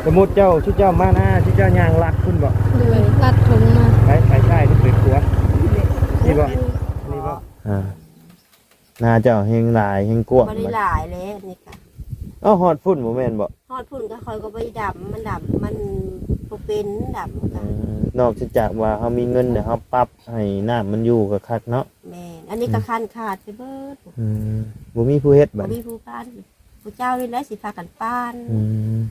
ສົມມຸດເຈົ້າ ຊຸມເຈົ້າມານາ ຊຸມເຈົ້າຍ່າງລັດພຸ້ນບໍ? ໂດຍ ລັດທົ່ງມາ. ໄປ ໄປຊ້າຍຫຼືໄປຂວາ? ນີ້ບໍ? ນີ້ບໍ? ອ່າ ນາເຈົ້າແຮງຫຼາຍແຮງກວ້າງ. ບໍ່ໄດ້ຫຼາຍແຫຼະນີ້ກະ. ເອົ້າ ຮອດພຸ້ນບໍ່ແມ່ນບໍ? ຮອດພຸ້ນກໍຂ້ອຍກໍບໍ່ໄດ້ດຳ ມັນດຳ ມັນບໍ່ເປັນດຳ. ເອີ ນອກຈາກວ່າເຮົາມີເງິນແລ້ວ ເຮົາປັບໃຫ້ນ້ຳມັນຢູ່ກໍຄັກເນາະ. ແມ່ນ ອັນນີ້ກໍຄັນຂາດໄປເບີດ. ອືມ ບໍ່ມີຜູ້ເຮັດບັດ ບໍ່ມີຜູ້ປານ. ຜູ້ເຈົ້ານີ້ແຫຼະຊິພາກັນປານ. ອືມ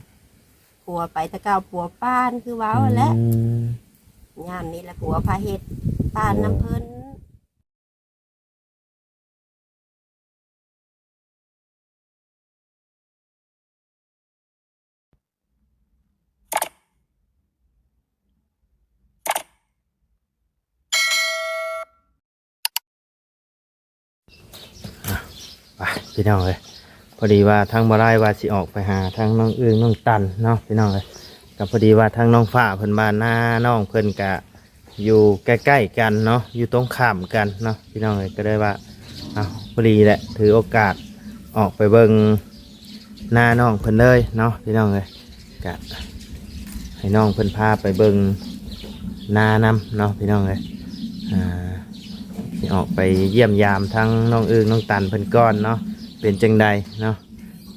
ຜົວໄປແຕ່ເກົ່າ ຜົວປານຄືເວົ້າຫັ້ນແຫຼະ. ອືມ ຍາມນີ້ລະຜົວພາເຮັດ ປານນຳເພິ່ນ. ອ່ະ ໄປພີ່ນ້ອງເອີຍ ພໍດີວ່າທາງບໍ່ໄດ້ວ່າຊິອອກໄປຫາທາງນ້ອງອຶ່ງນ້ອງຕັນເນາະ ພີ່ນ້ອງເອີຍ. ກໍພໍດີວ່າທາງນ້ອງຟ້າເພິ່ນວ່ານານ້ອງເພິ່ນກະ ຢູ່ໃກ້ໆກັນເນາະ ຢູ່ຕົງຂ້າມກັນເນາະ ພີ່ນ້ອງເອີຍ. ກໍໄດ້ວ່າ ເອົ້າ ພໍດີແຫຼະ ຖືໂອກາດອອກໄປເບິ່ງນານ້ອງເພິ່ນເລີຍເນາະ ພີ່ນ້ອງເອີຍ. ກະໃຫ້ນ້ອງເພິ່ນພາໄປເບິ່ງນານຳເນາະ ພີ່ນ້ອງເອີຍ. ອ່າ ຊິອອກໄປຢ້ຽມຢາມທາງນ້ອງອຶ່ງນ້ອງຕັນເພິ່ນກ່ອນເນາະ ເປັນຈັ່ງໃດເນາະ.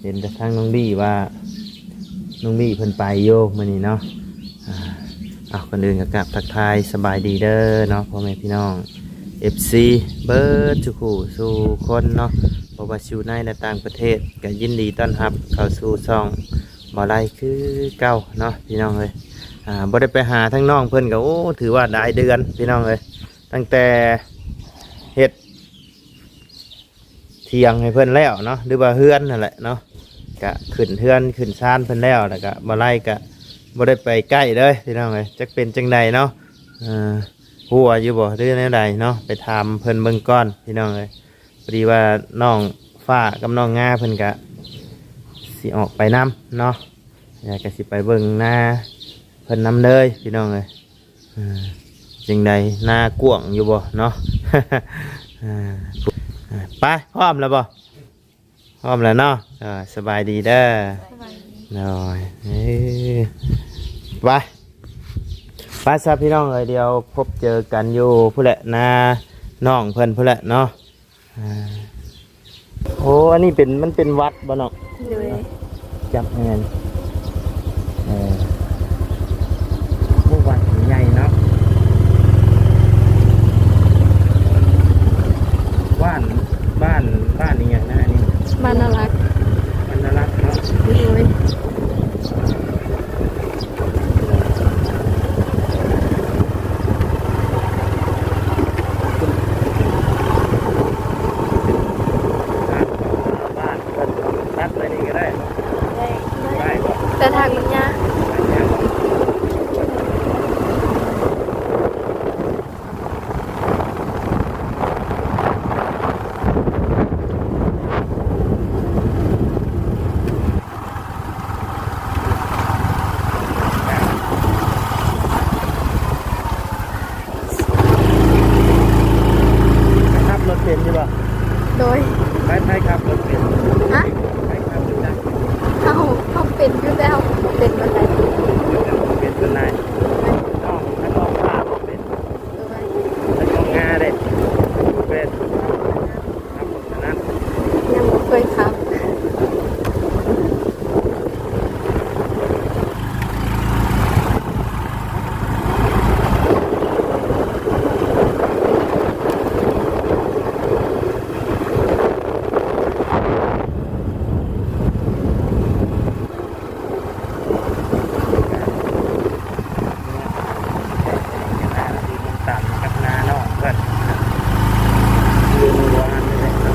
ເຫັນແຕ່ທາງນ້ອງບີວ່າ ນ້ອງບີເພິ່ນໄປຢູ່ມື້ນີ້ເນາະ. ອ່າ ເອົາ ກ່ອນອື່ນກໍກາບທັກທາຍສະບາຍດີເດີເນາະ ພໍ່ແມ່ພີ່ນ້ອງ ເອັຟຊີ ເບິດສູ່ຄູ່ສູ່ຄົນເນາະ. ບໍ່ວ່າຢູ່ໃນ ແລະ ຕ່າງປະເທດ ກໍຍິນດີຕ້ອນຮັບເຂົ້າສູ່ຊ່ອງບໍ່ໄດ້ຄືເກົ່າເນາະ ພີ່ນ້ອງເອີຍ. ອ່າ ບໍ່ໄດ້ໄປຫາທາງນ້ອງເພິ່ນກໍ ໂອ້ ຖືວ່າຫຼາຍເດືອນ ພີ່ນ້ອງເອີຍ ຕັ້ງແຕ່ເຮັດ ຖຽງໃຫ້ເພິ່ນແລ້ວເນາະ ຫຼືວ່າເຮືອນຫັ້ນແຫຼະເນາະ. ກະຂຶ້ນເຮືອນຂຶ້ນຊານເພິ່ນແລ້ວ ແລ້ວກະບໍ່ໄດ້ ກະບໍ່ໄດ້ໄປໃກ້ເລີຍ ພີ່ນ້ອງເອີຍ. ຈັກເປັນຈັ່ງໃດເນາະ ເອີ ຮົ່ວຢູ່ບໍ່ ຫຼືແນວໃດເນາະ ໄປຖາມເພິ່ນເບິ່ງກ່ອນ ພີ່ນ້ອງເອີຍ. ພໍດີວ່ານ້ອງຟ້າກັບນ້ອງງາເພິ່ນກະຊິອອກໄປນຳເນາະ ແລ້ວກະຊິໄປເບິ່ງນາເພິ່ນນຳເລີຍ ພີ່ນ້ອງເອີຍ. ອ່າ ຈັ່ງໃດ ນາກວ້າງຢູ່ບໍ່ເນາະ? ອ່າ ໄປ ພ້ອມແລ້ວບໍ່? ພ້ອມແລ້ວເນາະ. ອ່າ ສະບາຍດີເດີ. ສະບາຍດີ. ໂດຍ ເອີ ໄປ ໄປຊະ ພີ່ນ້ອງເອີຍ ດຽວພົບເຈີກັນຢູ່ພຸ້ນແຫຼະ ນານ້ອງເພິ່ນພຸ້ນແຫຼະເນາະ. ອ່າ ໂອ້ ອັນນີ້ເປັນ ມັນເປັນວັດບໍ່ນ້ອງ? ໂດຍ ຈັບແມ່ນ ເອີ ໂອ້ ວັດໃຫຍ່ເນາະ. ບ້ານ ບ້ານ ບ້ານອີ່ຫຍັງນະອັນນີ້? ບ້ານນາລັກ. ບ້ານນາລັກເນາະ. ໂດຍ. ຕັດໄວ້ນີ້ກໍໄດ້. ໄດ້ ໄດ້ບໍ່? ແຕ່ທາງມັນຍາກ. ຂັບລົດເປັນຢູ່ບໍ່? ໂດຍ. ໃຜ ໃຜຂັບລົດເປັນ? ຮະ? ໃຜຂັບລົດຈັກ? ເຮົາ ເຮົາເປັນຢູ່ແລ້ວ ເປັນປານໃດ? ເປັນປານໃດ? ນ້ອງ ນ້ອງ ເປັນ. ໂດຍ. ແລ້ວກໍງາເດ້ ເປັນ ຂັບລົດອັນນັ້ນ ຍັງບໍ່ເຄີຍຂັບ. ຕາມກັບນ້ານ້ອງເພິ່ນ ຢູ່ໃນບ້ານນີ້ແຫຼະເນາະ.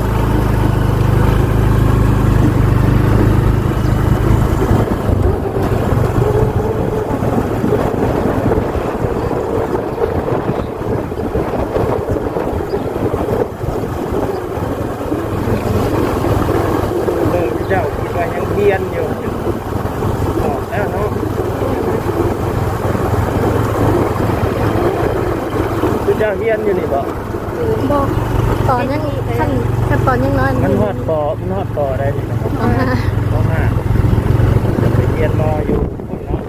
ເບິ່ງເຈົ້າ ຄິດວ່າຍັງຮຽນຢູ່ ອອກແລ້ວເນາະ. ຄືເຈົ້າຮຽນຢູ່ນີ້ບໍ່? ບໍ່ ຕອນຍັງ ຂັ້ນ ຂັ້ນຕອນຍັງນ້ອຍ. ມັນຮອດ ປ ມັນຮອດ ປ ໃດນີ້ນະ? ປໍຫ້າ. ປໍຫ້າ ໄປຮຽນ ມ ຢູ່ພຸ້ນເນາະ.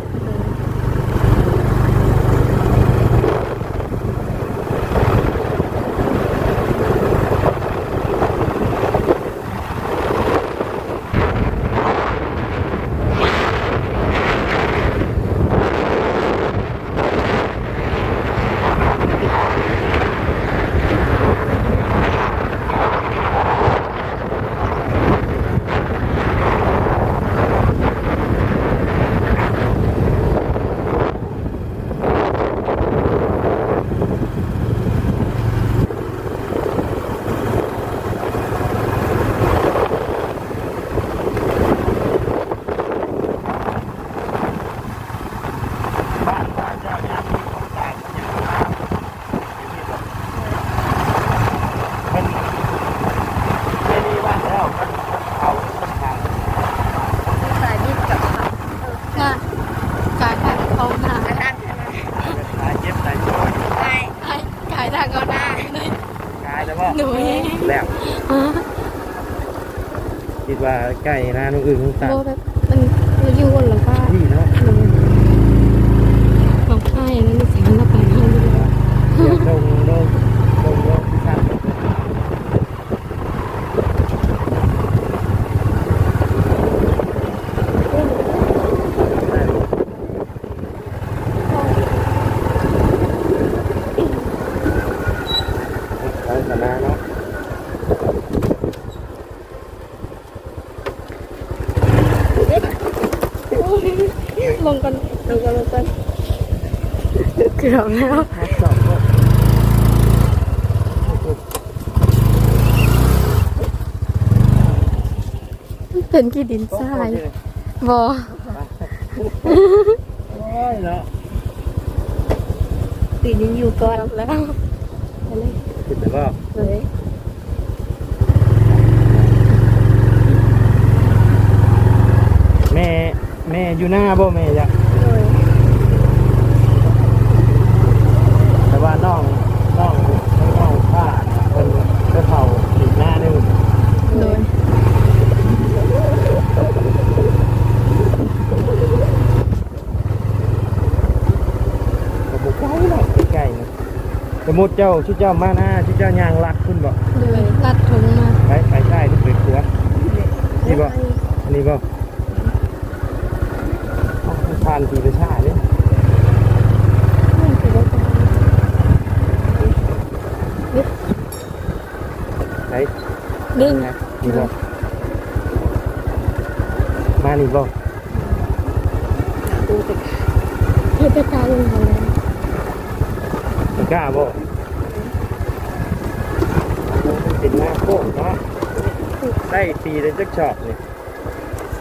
ຄິດວ່າໃກ້ນານ້ອງອຶ່ງນ້ອງຕັນ ບໍ່ ແບບມັນ ມັນຢູ່ຄົນລະບ້ານ ນີ້ເນາະ ໂດຍ ເຮົາຖ່າຍອັນນັ້ນໃສ່ມັນລະໄປເຮົາຢູ່ແລ້ວ ດຽວລົງ ລົງ ລົງ ລົງທີ່ຊັ້ນ ໄປຊະນາເນາະ ລົງກ່ອນ ລົງກ່ອນ ລົງກ່ອນ ເກືອບແລ້ວ ເປັນຂີ້ດິນຊາຍ ບໍ່ ໂອ້ຍເນາະ ຕີນຍັງຢູ່ກ່ອນ ແລ້ວ ຂຶ້ນໄປບໍ່ ເອີຍ ແມ່ ແມ່ຢູ່ນາບໍ່ແມ່? ຢາກ ໂດຍ ແຕ່ວ່ານ້ອງ ນ້ອງ ນ້ອງຂ້າເພິ່ນໄປເຂົ້າອີກນາໜຶ່ງ ໂດຍ ກໍບໍ່ໄກເນາະ ໃກ້ໆ ນີ້ ສົມມຸດເຈົ້າ ຊຸມເຈົ້າມານາ ຊຸມເຈົ້າຍ່າງລັດພຸ້ນບໍ່? ໂດຍ ລັດທົ່ງມາ ໄປ ໄປຊ້າຍຫຼືໄປຂວາ? ນີ້ບໍ່? ອັນນີ້ບໍ່? ເອົ້າ ມັນຜ່ານທີ່ໄປຊ້າເດ້ ໄປ ນີ້ນະ ນີ້ບໍ່? ມານີ້ບໍ່? ຫາຕູ້ໄປ ເຮັດໄປກາລົງມາແລ້ວ ໄປກາບໍ່? ໂອ້ ມັນເປັນນາໂຄກເນາະ ໄດ້ປີລະຈັກຊອບນີ້?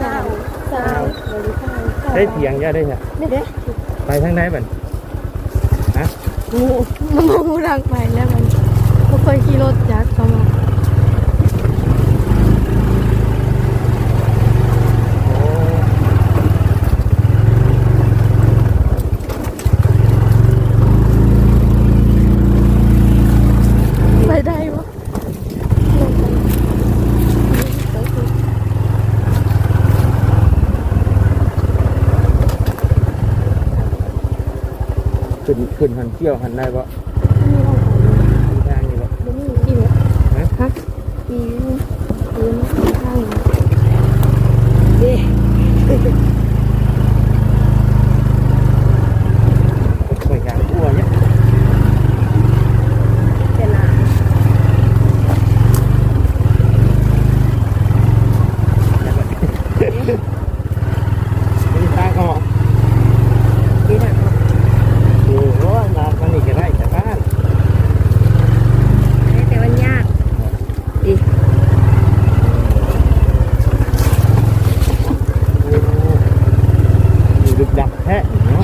ຊາວ ຊາວ ຊາວ ບໍ່ໄດ້ຊາວ ຊາວ ໄດ້ຖຽງເຈົ້າໄດ້ຊະ ນີ້ເດ້ ໄປທາງໃດບັດ? ຮະ? ໝູ່ ໝູ່ທາງໄປແລ້ວມັນ ບໍ່ຄ່ອຍຂີ່ລົດຈັກເຂົາວ່າ ໄປໄດ້ບໍ່? ຂຶ້ນ ຂຶ້ນຫັ້ນ ກ່ຽວຫັ້ນໄດ້ບໍ່? ມີທາງຢູ່ບໍ່? ບໍ່ມີ ມີບໍ່? ຮະ? ຮະ? ມີຢູ່ ມີທາງຢູ່ ເດ້ ຂ້ອຍຢາກຫົວຢູ່ ເວລາ ເດ້ ມີທາງອອກ ມີທາງອອກ ໂອ້ຍ ມາ ມານີ້ກໍໄດ້ຈາກບ້ານ ແຕ່ມັນຍາກ ອີກ ໂອ້ ຢູ່ດຶກດັກແທ້ເນາະ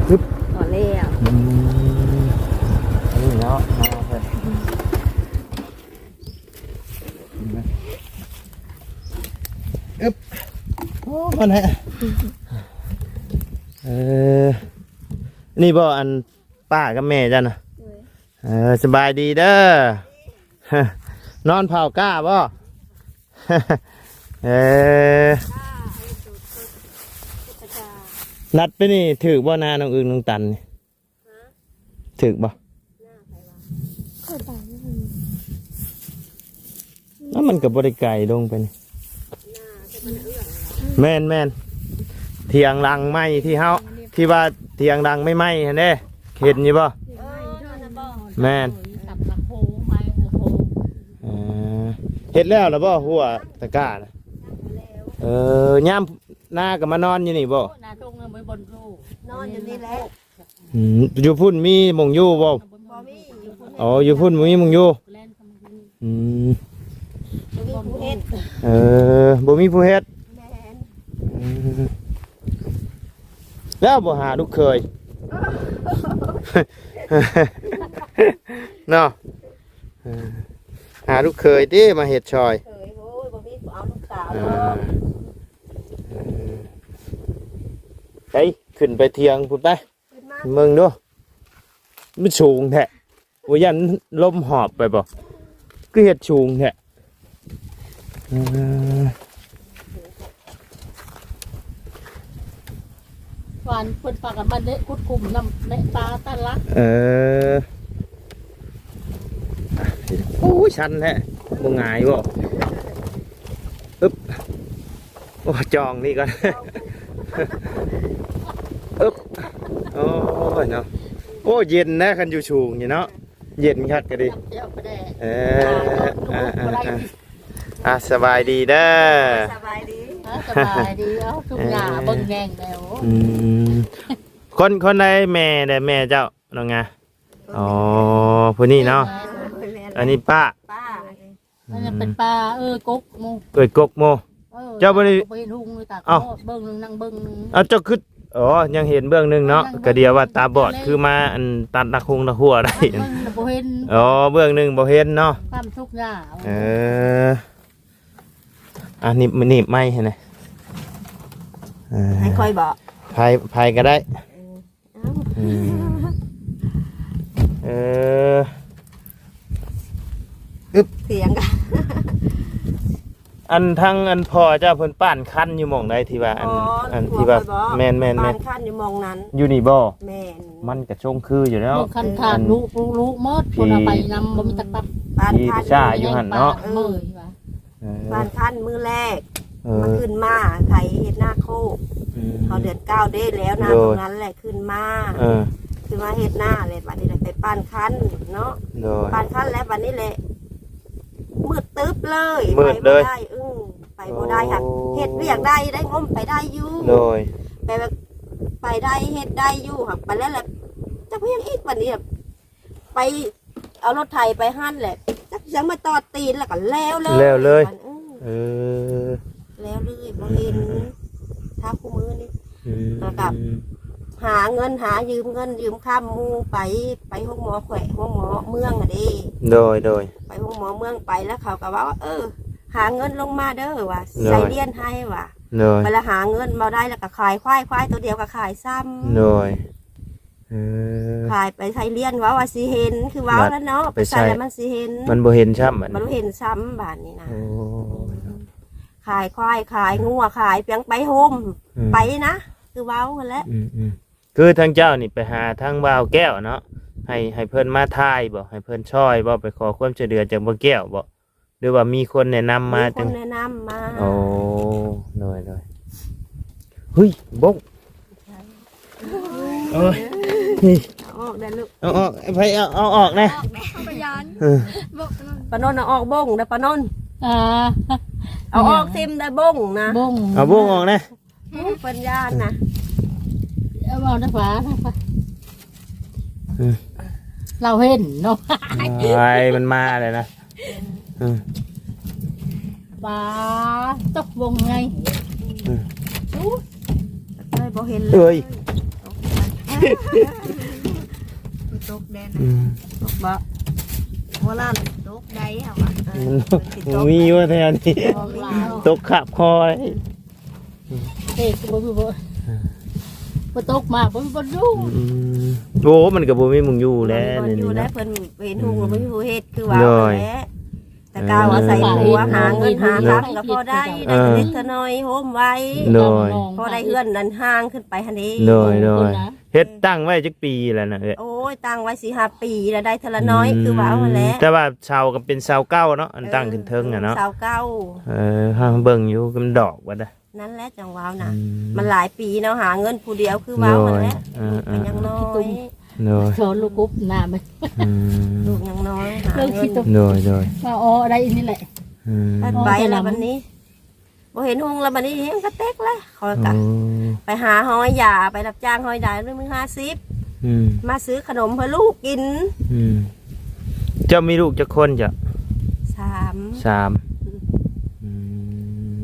ຮຶບ ພໍແລ້ວ ອືມ ອັນນີ້ເນາະ ມາເພິ່ນ ອຶບ ໂອ້ ມັນແຮະ ເອີ ນີ້ບໍ່ ອັນ ປ້າກັບແມ່ເຈົ້ານະ ໂດຍ ເອີ ສະບາຍດີເດີ ນອນເຝົ້າກ້າບໍ່? ເອີ ນັດໄປນີ້ຖືກບໍ່ ນານ້ອງອຶ່ງນ້ອງຕັນນີ້? ຮະ? ຖືກບໍ່? ຂ້ອຍໄປ ເອົ້າ ມັນກໍບໍ່ໄດ້ໄກລົງໄປນີ້ ແມ່ນໆ ຖຽງຫຼັງໃໝ່ທີ່ເຮົາ ທີ່ວ່າຖຽງຫຼັງໃໝ່ໆຫັ້ນເດ້ ເຫັນຢູ່ບໍ່? ເອີ ນັ້ນນະບໍ່? ແມ່ນ ເອີ ເຮັດແລ້ວລະບໍ່ ຮົ້ວຕະກ້ານະ? ເອີ ຍາມນາກໍມານອນຢູ່ນີ້ບໍ່? ນາຕົງນະ ບໍ່ມີບ່ອນຢູ່ ນອນຢູ່ນີ້ແຫຼະ. ອືມ ຢູ່ພຸ້ນມີໝ່ອງຢູ່ບໍ່? ບໍ່ມີ ຢູ່ພຸ້ນ ອໍ ຢູ່ພຸ້ນບໍ່ມີໝ່ອງຢູ່ ອືມ ບໍ່ມີຜູ້ເຮັດ ເອີ ບໍ່ມີຜູ້ເຮັດ ແມ່ນ ອືມ ແລ້ວບໍ່ຫາລູກເຂີຍ ເນາະ ເອີ ຫາລູກເຂີຍຕິມາເຮັດຊ່ອຍ ເຂີຍ ໂອ້ຍ ບໍ່ມີຜູ້ເອົາລູກສາວ ເອີ ເນາະ ເອີ ໄປ ຂຶ້ນໄປຖຽງພຸ້ນໄປ. ຂຶ້ນມ ເບິ່ງດູ ມັນສູງແທ້. ບໍ່ຢ້ານລົມຫອບໄປບໍ່? ຄືເຮັດສູງແທ້. ເອີ ວານເພິ່ນພາກັນມາເລາະຂຸດຂຸມນຳແມ່ປາຕານຫຼັງ. ເອີ ໂອ້ຍ ຊັນແທ້ ບໍ່ຫງາຍບໍ່? ອຶບ. ໂອ້ ຈອງນີ້ກ່ອນ. ອຶບ. ໂອ້ຍເນາະ. ໂອ້ ເຢັນນະ ຄັນຢູ່ສູງນີ້ເນາະ. ເຢັນຄັກກະດີ. ເອີ ອ່າ ອ່າ ອ່າ ອ່າ ສະບາຍດີເດີ. ສະບາຍດີ. ເອີ ສະບາຍດີ. ເອົ້າ ທຸກຢ່າງເບິ່ງແຍງແລ້ວ. ອືມ ຄົນ ຄົນໃດແມ່ໃດ ແມ່ເຈົ້າ ນ້ອງງາ? ອໍ ຜູ້ນີ້ເນາະ. ແມ່ ອັນນີ້ປ້າ ປ້າ. ອັນນັ້ນເປັນ ອືມ ປ້າເອີຍກົກໂມ ເອີຍກົກໂມ. ເອີ ເຈົ້າບໍ່ໄດ້ ບໍ່ເຫັນຮຸ່ງເລີຍ ຕາ ເອົ້າ ເບິ່ງໜຶ່ງ ນັ່ງເບິ່ງ. ເອົ້າ ເຈົ້າຄື ອໍ ຍັງເຫັນເບື້ອງໜຶ່ງເນາະ. ຍັງ ກະດຽວວ່າຕາບອດ ເບິ່ງ ຄືມາອັນຕັດຫຼັກຮຸ່ງຫຼັກຮົ້ວໄດ້. ເບິ່ງບໍ່ເຫັນ. ອໍ ເບື້ອງໜຶ່ງບໍ່ເຫັນເນາະ. ຄວາມທຸກຍາກ. ເອີ ອ່ະ ໜີບ ໜີບໄມ້ໃຫ້ແດ່. ເອີ ໃຫ້ຂ້ອຍບໍ? ໃຜ ໃຜກະໄດ້. ເອີ ອືມ ເອີ ອຶບ ສຽງ ອັນທາງອັນພໍ່ເຈົ້າເພິ່ນປ້ານຄັນຢູ່ໝ່ອງໃດທີ່ວ່າ ອັນ ອໍ ອັນທີ່ວ່າ ແມ່ນໆໆ ປ້ານຄັນຢູ່ໝ່ອງນັ້ນ. ຢູ່ນີ້ບໍ່? ແມ່ນ. ມັນກະຊົງຄືຢູ່ແລ້ວ ເບິ່ງຄັນຂາດ ເອີ ລູກ ລູກ ລູກໝົດ ທີ່ ຄົນເອົາໄປນຳ ບໍ່ມີຈັກປັບ ປ້ານຄັນ ທີ່ປະຊາຢູ່ຫັ້ນເນາະ. ເອີ ເອີ ບ້ານຄັນມື້ແລກ ເອີ ມາຂຶ້ນມາໄຖເຮັດນາໂຄກ. ອືມ ເຂົ້າເດືອນເກົ້າເດ້ ແລ້ວນາ ໂດຍ ຕົງນັ້ນແຫຼະ ຂຶ້ນມາ ເອີ ຂຶ້ນມາເຮັດນາແຫຼະ. ບາດນີ້ແຫຼະໄປປ້ານຄັນເນາະ. ໂດຍ ປ້ານຄັນແລ້ວ ບາດນີ້ແຫຼະມືດຕຶບເລີຍ ມືດເລີຍ ໄປບໍ່ໄດ້. ອືມ ໄປບໍ່ໄດ້. ໂອ້ ຫາກເຮັດວຽກໄດ້ ໄດ້ງົມໄປໄດ້ຢູ່. ໂດຍ ໄປແບບ ໄປໄດ້ ເຮັດໄດ້ຢູ່ ຫາກໄປແລ້ວແຫຼະ ຈັກເຮັດຫຍັງອີກ. ບາດນີ້ແບບ ໄປເອົາລົດໄຖໄປຫັ້ນແຫຼະ ຈັກຍັງມາຕອດຕີນ ແລ້ວກໍແລ້ວເລີຍ ແລ້ວເລີຍ. ເອີ ເອີ ແລ້ວເລີຍ ບໍ່ເຫັນ. ເອີ ຖ້າຄູ່ມື້ນີ້ ອືມ ແລ້ວກໍຫາເງິນ ຫາຢືມເງິນຢືມຄຳໝູ່ໄປ ໄປໂຮງໝໍແຂວງ ໂຮງໝໍເມືອງຫັ້ນເດ້. ໂດຍ ໂດຍ ໄປໂຮງໝໍເມືອງໄປ ແລ້ວເຂົາກໍເວົ້າວ່າ ເອີ ຫາເງິນລົງມາເດີວ່າ ໂດຍ ໃສ່ລຽນໃຫ້ວ່າ. ໂດຍ ໄປລະຫາເງິນມາໄດ້ ແລ້ວກໍຂາຍຄວາຍ ຄວາຍໂຕດຽວກໍຂາຍຊ້ຳ. ໂດຍ ເອີ ຂາຍໄປໃສ່ລຽນ ເວົ້າວ່າຊິເຫັນ ຄືເວົ້ານັ້ນເນາະ ໄປໃສ່ແລ້ວມັນຊິເຫັນ ມັນບໍ່ເຫັນຊ້ຳ ມັນບໍ່ເຫັນຊ້ຳບາດນີ້ນະ. ໂອ້ ຂາຍຄວາຍ ຂາຍງົວ ຂາຍຫຍັງໄປໂຮມ ອືມ ໄປນະ ຄືເວົ້າຫັ້ນແຫຼະ. ອືມໆ ຄືທາງເຈົ້ານີ້ໄປຫາທາງບ່າວແກ້ວເນາະ ໃຫ້ ໃຫ້ເພິ່ນມາຖ່າຍບໍ່ ໃຫ້ເພິ່ນຊ່ອຍບໍ່ ໄປຂໍຄວາມຊ່ວຍເຫຼືອຈາກບ່າວແກ້ວບໍ່? ຫຼືວ່າມີຄົນແນະນຳມາ? ມີຄົນແນະນຳມາ. ໂອ້ ໂດຍໆ. ເຮີ້ຍ ບົ້ງ. ໂອ້ຍ ເອົາອອກໄດ້ລູກ ເອົາອອກ. ໃຜເອົາ ເອົາອອກແດ່. ເອົາໄປຢ້ານ ເອີ ປ້ານົນເອົາອອກບົ້ງເດີ ປ້ານົນ. ອ່າ ເອົາອອກຖິ້ມໄດ້ບົ້ງນະ ບົ້ງ ເອົາບົ້ງອອກແດ່. ເພິ່ນຢ້ານນະ ເອົາເວົ້ານະ ຟ້ານະ ຟ້າ. ອືມ ລາວເຫັນເນາະ ໄອ້ມັນມາເລີຍນະ. ອືມ ປາຕົກວົງໄງ. ອືມ ເອີຍ ບໍ່ເຫັນເລີຍ ເອີຍ ຕົກແດ່ນະ. ອືມ ຕົກບໍ່? ບໍ່ລາດຕົກໄດ້ເຮົາວ່າ. ເອີ ມັນມີຢູ່ແຖວນີ້ ຕົກຄາບຄໍ. ເອີ ເອີ ບໍ່ມີບໍ່ ບໍ່ຕົກມາ ບໍ່ມີບ່ອນຢູ່. ອືມ ໂອ້ ມັນກໍບໍ່ມີໝ່ອງຢູ່ແຫຼະ ບໍ່ມີບ່ອນຢູ່ແຫຼະ. ເພິ່ນເຫັນຮຸ່ງ ອືມ ບໍ່ມີຜູ້ເຮັດ ຄືວ່າ ໂດຍ ແຫຼະ. ແຕ່ເກົ່າອາໄສຜົວຫາເງິນຫາຄຳກໍພໍໄດ້ ເອີ ໄດ້ເລັກເລັກນ້ອຍໂຮມໄວ້ ໂດຍ ພໍໄດ້ເຮືອນນັ້ນຮ່າງຂຶ້ນໄປຫັ້ນເດ້. ໂດຍ ໂດຍ ເຮັດຕັ້ງໄວ້ຈັກປີແລ້ວນະເອື້ອຍ? ໂອ້ຍ ຕັ້ງໄວ້ສີ່ຫ້າປີແລ້ວ ໄດ້ເທື່ອລະໜ້ອຍ ອືມ ຄືວ່າເອົາຫັ້ນແຫຼະ. ແຕ່ວ່າເສົາກໍເປັນເສົາເກົ່າເນາະ ອັນ ເອີ ຕັ້ງຂຶ້ນເທິງນະເນາະ ເອີ ເສົາເກົ່າ. ເອີ ເຮົາເບິ່ງຢູ່ ມັນດອກວ່າໄດ. ນັ້ນແຫຼະຈັ່ງເວົ້ານະ ອືມ ມັນຫຼາຍປີເນາະ ຫາເງິນຜູ້ດຽວຄືເວົ້າຫັ້ນແຫຼະ. ໂດຍ ເອີ ລູກກໍຍັງນ້ອຍ ໂດຍ ສອນລູກກຸບໜ້າມັນ ອືມ ລູກຍັງນ້ອຍ ຫາເງິນ ໂດຍ ໂດຍ ມາອໍໄດ້ນີ້ແຫຼະ. ອືມ ໄປແລ້ວບັດນີ້ ບໍ່ເຫັນຮຸ່ງແລ້ວບັດນີ້ ແຮງກະເຕັກແລ້ວ. ຂ້ອຍກະ ໂອ້ ໄປຫາຮ້ອຍຢາ ໄປຮັບຈ້າງຮ້ອຍຢາ ມື້ຫ້າສິບ ອືມ ມາຊື້ຂະໜົມໃຫ້ລູກກິນ. ອືມ ເຈົ້າມີລູກຈັກຄົນເຈົ້າ? ສາມ ສາມ. ອືມ ອືມ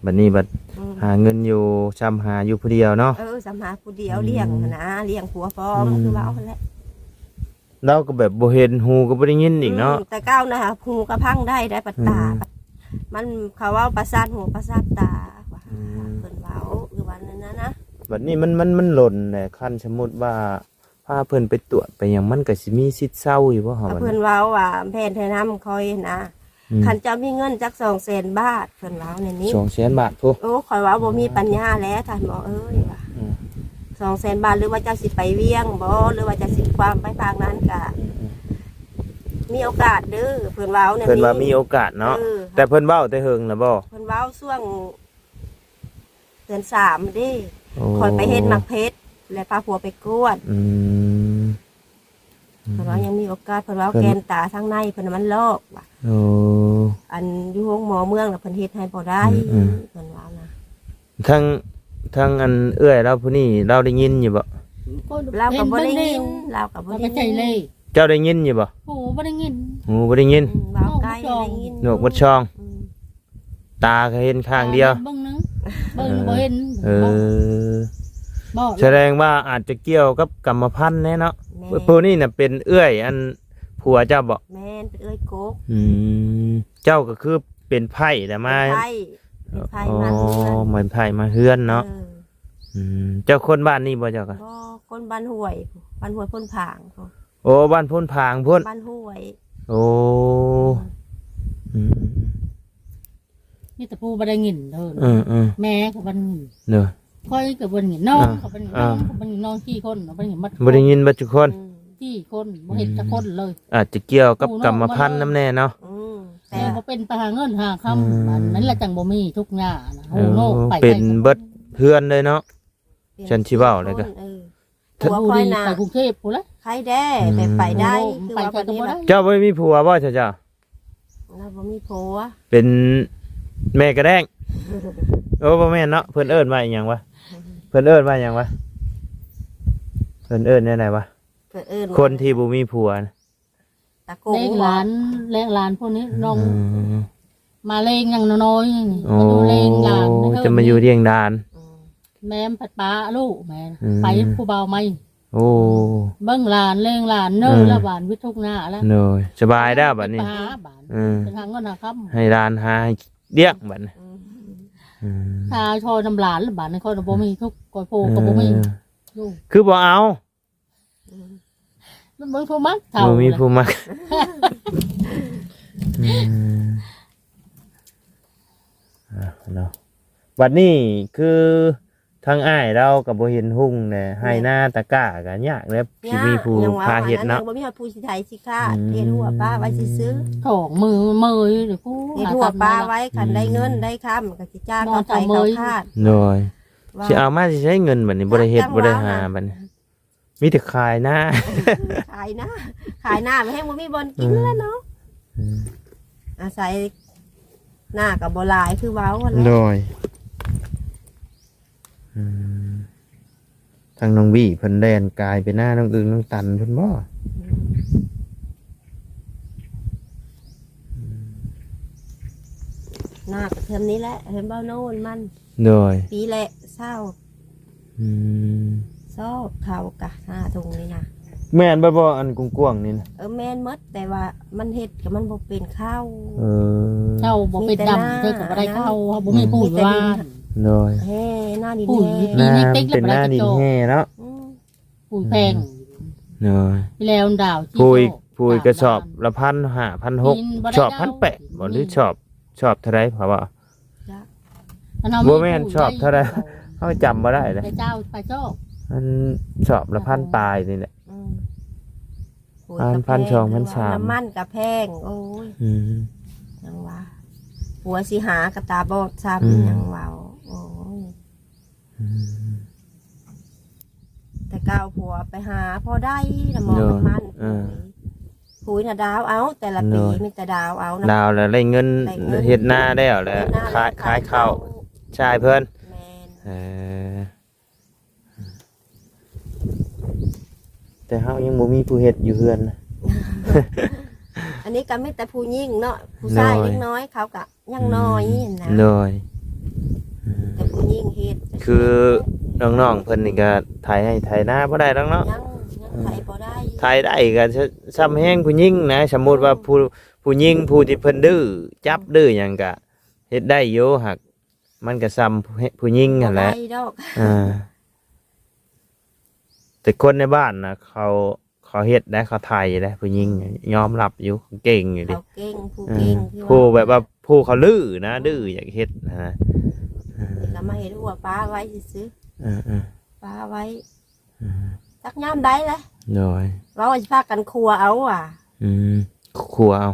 ບັດນີ້ບັດ ອືມ ຫາເງິນຢູ່ ຊ່ຳຫາຢູ່ຜູ້ດຽວເນາະ. ເອີ ຊ່ຳຫາຜູ້ດຽວ ອືມ ລ້ຽງຫັ້ນນະ ລ້ຽງຜົວພ້ອມ ອືມ ຄືເວົ້າຫັ້ນແຫຼະ. ລາວກໍແບບບໍ່ເຫັນ ຫູກໍບໍ່ໄດ້ຍິນອີກເນາະ. ອືມ ແຕ່ເກົ່ານະຫູກໍຟັງໄດ້ ໄດ້ປະຕາ ອືມ ມັນ ເຂົາເວົ້າປະສາດຫູປະສາດຕາ ອືມ ເພິ່ນເວົ້າ ຫຼືວ່ານັ້ນນະ. ບັດນີ້ມັນ ມັນ ມັນຫຼົ່ນແຫຼະ ຄັນສົມມຸດວ່າພາເພິ່ນໄປກວດໄປຫຍັງ ມັນກໍຊິມີສິດເຊົາຢູ່ບໍ່ເຮົາ ກໍ ບັດ ເພິ່ນ ນີ້ ເວົ້າວ່າແຜນແນະນຳຂ້ອຍນະ ອືມ ຄັນເຈົ້າມີເງິນຈັກສອງແສນບາດ ເພິ່ນເວົ້າແນວນີ້ ສອງແສນບາດພຸ້ນ ໂອ້ ຂ້ອຍວ່າບໍ່ມີປັນຍາແຫຼະທ່ານໝໍເອີຍວ່າ ອືມ ສອງແສນບາດ ຫຼືວ່າເຈົ້າຊິໄປວຽງບໍ່ ຫຼືວ່າເຈົ້າຊິຄວາມໄປພາກນັ້ນກະ ອືມ ມີໂອກາດເດີ ເພິ່ນເວົ້າແນວນີ້ ເພິ່ນວ່າມີໂອກາດເນາະ ເອີ ແຕ່ເພິ່ນເວົ້າແຕ່ເຫິງແລ້ວບໍ່ ເພິ່ນເວົ້າຊ່ວງ ເດືອນສາມເດ້ ໂອ້ ຂ້ອຍໄປເຮັດໝາກເພັດ ແລະພາຜົວໄປກວດ ອືມ ເພິ່ນວ່າຍັງມີໂອກາດ ເພິ່ນວ່າ ເພິ່ນ ແກ່ນຕາທາງໃນເພິ່ນວ່າມັນລອກວ່າ ໂອ້ ອັນຢູ່ໂຮງໝໍເມືອງນະເພິ່ນເຮັດໃຫ້ບໍ່ໄດ້ ອືມໆ ເພິ່ນວ່ານະ ທັງ ທັງອັນເອື້ອຍລາວຜູ້ນີ້ລາວໄດ້ຍິນຢູ່ບໍ່ ລາວກໍບໍ່ໄດ້ຍິນ ເພິ່ນເບິ່ງນີ້ ລາວກໍບໍ່ໄດ້ຍິນ ເຈົ້າໄດ້ຍິນຢູ່ບໍ່ ໂອ້ ບໍ່ໄດ້ຍິນ ໂອ້ ບໍ່ໄດ້ຍິນ ອືມ ເວົ້າໄກໄດ້ຍິນ ໜວກໝົດຊ່ອງ ອືມ ຕາກໍເຫັນຂ້າງດຽວ ເບິ່ງໜຶ່ງ ເບິ່ງບໍ່ເຫັນ ເອີ ບໍ່ ສະແດງວ່າອາດຈະກ່ຽວກັບກຳມະພັນແດ່ເນາະ ແມ່ນ ຜູ້ນີ້ນະເປັນເອື້ອຍອັນຜົວເຈົ້າບໍ່ ແມ່ນ ເປັນເອື້ອຍກົກ ອືມ ເຈົ້າກໍຄືເປັນໄພ້ລະມາ ເປັນໄພ້ ເປັນໄພ້ ອໍ ມາເຮືອນ ເປັນໄພ້ມາເຮືອນເນາະ ເອີ ອືມ ເຈົ້າຄົນບ້ານນີ້ບໍ່ເຈົ້າກໍ ບໍ່ ຄົນບ້ານຫ້ວຍ ບ້ານຫ້ວຍໂພນຜາງ ໂອ້ ບ້ານໂພນຜາງພຸ້ນ ບ້ານຫ້ວຍ ໂອ້ ອືມ ອືມໆໆ ມີແຕ່ຜູ້ບໍ່ໄດ້ຍິນເດີ ເອີໆ ແມ່ກໍບໍ່ໄດ້ຍິນ ເດີ ຂ້ອຍກໍບໍ່ໄດ້ຍິນ ນ້ອງ ເອີ ກໍບໍ່ໄດ້ຍິນ ເອີ ນ້ອງກໍບໍ່ໄດ້ຍິນ ນ້ອງສີ່ຄົນ ບໍ່ໄດ້ຍິນໝົດ ບໍ່ໄດ້ຍິນເບິດທຸກຄົນ ອືມ ສີ່ຄົນ ບໍ່ເຫັນຈັກຄົນເລີຍ ອືມ ອາດຈະກ່ຽວກັບກຳມະພັນນຳແນ່ເນາະ ອືມ ແຕ່ບໍ່ເປັນໄປຫາເງິນຫາຄຳ ອືມ ມັນ ມັນລະຈັ່ງບໍ່ມີທຸກຢ່າງນະ ເອີ ໂອ້ໂນ ໄປໄກ ເປັນເບິດເຮືອນເລີຍເນາະ ເປັນ ຊັ້ນຊິເວົ້າແລ້ວກໍ ເອີ ຜົວຂ້ອຍນະ ໄປກຸງເທບພຸ້ນລະ ໃຄແດ່ ອືມ ແຕ່ໄປໄດ້ ໂອ້ ຄືວ່າ ໄປໄກກໍບໍ່ໄດ້ ບັດນີ້ລະ ເຈົ້າບໍ່ໄດ້ມີຜົວບໍ່ ເຈົ້າ ລາວບໍ່ມີຜົວ ເປັນແມ່ກະແດ້ງ ໂອ້ ບໍ່ແມ່ນເນາະ ເພິ່ນເອີ້ນວ່າອີຫຍັງວະ ເພິ່ນເອີ້ນວ່າຫຍັງວະ ເພິ່ນເອີ້ນແນວໃດວະ ເພິ່ນເອີ້ນ ຄົນທີ່ບໍ່ມີຜົວນະ ຕາໂກງ ລ້ຽງຫຼານ ລ້ຽງຫຼານພວກນີ້ ອືມ ນ້ອງ ມາລ້ຽງຍັງນ້ອຍໆ ໂອ້ ມາຢູ່ລ້ຽງຫຼານ ຈະມາຢູ່ລ້ຽງຫຼານ ອືມ ແມ່ມັນພັດປະລູກ ແມ່ນ ອືມ ໄປຜູ້ບ່າວໃໝ່ ໂອ້ ເບິ່ງຫຼານ ລ້ຽງຫຼານເນີ ເອີ ລະບາດວິດທຸກຍາກແລ້ວ ໂດຍ ສະບາຍແລ້ວບັດນີ້ ໄປຫາບາດ ເອີ ໄປຫາເງິນຫາຄຳ ໃຫ້ຫຼານຫາໃຫ້ລ້ຽງບັດນີ້ ອືມ ອືມ ຖ້າຊ່ອຍນຳຫຼານລະບາດນີ້ ຂ້ອຍບໍ່ມີທຸກ ຂ້ອຍໂພກໍບໍ່ມີ ເອີ ຢູ່ ຄືບໍ່ເອົາ ອືມ ມັນບໍ່ມີຜູ້ມັກເຖົ້າ ບໍ່ມີຜູ້ມັກ ອືມ ອ່າ ເນາະ ບັດນີ້ຄື ທາງອ້າຍລາວກໍບໍ່ເຫັນຮຸ່ງແດ່ ໄຮ່ນາຕະກ້າກໍຍາກແລ້ວ ຍາກ ຊິມີຜູ້ພາເຮັດເນາະ ຍັງວ່າ ຍັງບໍ່ມີຮອດຜູ້ຊິໄຖຊິຄາດ ອືມ ເຮັດຮົ້ວປະໄວ້ຊື່ໆ ສອງມື້ເມີຍເດ້ ເຮັດຮົ້ວປະໄວ້ ຄັນໄດ້ເງິນໄດ້ຄຳກໍຊິຈ້າງເຂົາໄຖເຂົາຄາດ ໂດຍ ຊິເອົາມາຊິໃຊ້ເງິນບັດນີ້ ບໍ່ໄດ້ເຮັດ ບໍ່ໄດ້ຫາບັດນີ້ ມີແຕ່ຂາຍນາ ຂາຍນາ ຂາຍນາແຮງບໍ່ມີບ່ອນກິນແລ້ວເນາະ ອືມ ອາໄສນາກໍບໍ່ຫຼາຍຄືເວົ້າຫັ້ນແຫຼະ ໂດຍ ອືມ ທາງນ້ອງວີເພິ່ນແລ່ນກາຍໄປນານ້ອງອຶ່ງນ້ອງຕັນພຸ້ນບໍ່ ອືມ ນາກໍເທື່ອມນີ້ແຫຼະ ເຫັນບໍ່ໂນ່ນມັນ ໂດຍ ປີແລະຊາວ ອືມ ຊອກເຂົ້າກະຫ້າຖົງນີ້ນະ ແມ່ນເບິດບໍ່ ອັນກວ້າງໆນີ້ນະ ເອີ ແມ່ນໝົດ ແຕ່ວ່າມັນເຮັດກໍມັນບໍ່ເປັນເຂົ້າ ເອີ ເຂົ້າບໍ່ເປັນດຳ ມີແຕ່ນາ ເຮັດກໍບໍ່ໄດ້ເຂົ້າ ເຮົາບໍ່ມີ ອືມ ປູນວ່າ ໂດຍ ແຮ່ ໜ້າດິນ ປູນ ແຮ່ ປີນີ້ເຕັກແລ້ວບໍ່ໄດ້ ເປັນໜ້າດິນແຮ່ເນາະ ອືມ ປູນແພງ ໂດຍ ແລ້ວດາວ ປູນ ປູນກະສອບລະພັນຫ້າ ພັນຫົກ ສອບພັນແປດບໍ່ ຫຼື ສອບ ສອບເທົ່າໃດ ເພາະວ່າ ຈັກ ອັນເຮົາ ບໍ່ແມ່ນ ມີຜູ້ ຊອບເທົ່າໃດ ໃຫຍ່ ເຮົາຈຳບໍ່ໄດ້ເລີຍ ແຕ່ເຈົ້າໄປຊອບ ມັນຊອບລະ ໂອ້ໂຫ ພັນປາຍນີ້ແຫຼະ ອືມ ໂອ້ຍ ພັນ ກະແພງ ພັນສອງ ພັນສາມ ນ້ຳມັນກະແພງ ໂອ້ຍ ອືມ ຫຍັງວ່າ ຜົວຊິຫາກະຕາບອດຊ້ຳ ອືມ ຫຍັງເວົ້າ ໂອ້ຍ ອືມ ແຕ່ເກົ່າຜົວໄປຫາພໍໄດ້ນະ ໝໍ ໂດຍ ນ້ຳມັນ ເອີ ປຸ໋ຍນະດາວເອົາ ແຕ່ລະປີ ໂດຍ ມີແຕ່ດາວເອົານະ ດາວແລ້ວໄດ້ເງິນ ໄດ້ເງິນ ເຮັດນາແລ້ວແລ້ວ ເຮັດນາ ຂາຍ ແລ້ວ ຂາຍເຂົ້າ ຂາຍເຂົ້າ ຈ່າຍເພິ່ນ ແມ່ນ ເອີ ແຕ່ເຮົາຍັງບໍ່ມີຜູ້ເຮັດຢູ່ເຮືອນນະ ອັນນີ້ກໍມີແຕ່ຜູ້ຍິງເນາະ ຜູ້ຊາຍ ໂດຍ ເດັກນ້ອຍເຂົາກໍ ຍັງນ້ອຍຫັ້ນນະ ອືມ ໂດຍ ແຕ່ຜູ້ຍິງເຮັດ ຄືນ້ອງໆເພິ່ນນີ້ກໍໄຖໄຮ່ໄຖນາບໍ່ໄດ້ດອກເນາະ ຍັງ ຍັງໄຖບໍ່ໄດ້ ອືມ ໄຖໄດ້ກໍຊ- ສ່ຳແຮງຜູ້ຍິງນະ ສົມມຸດວ່າ ອືມ ຜູ້ ຜູ້ຍິງຜູ້ທີ່ເພິ່ນດື້ ຈັບ ອືມ ດື້ຫຍັງກໍເຮັດໄດ້ຢູ່ ຫາກມັນກໍສ່ຳຜູ້ຍິງຫັ້ນແຫຼະ ບໍ່ໄດ້ດອກ ອ່າ ຕ່ຄົນໃນບ້ານນະ ເຂົາ ເຂົາເຮັດໄດ້ ເຂົາໄຖໄດ້ ຜູ້ຍິງຍອມຮັບຢູ່ ເກັ່ງຢູ່ເດ ເຂົາເກັ່ງ ຜູ້ເກັ່ງ ເອີ ທີ່ວ່າ ຜູ້ແບບວ່າ ຜູ້ເຂົາດື້ນະ ເອີ ດື້ຢາກເຮັດນະ ເອີ ແລ້ວມາເຮັດຮົ້ວປະໄວ້ຊື່ໆ ເອີໆ ປະໄວ້ ເອີ ຈັກຍາມໃດແຫຼະ ໂດຍ ເວົ້າວ່າຊິພາກັນຄົວເອົາວ່າ ອືມ ຄົວເອົາ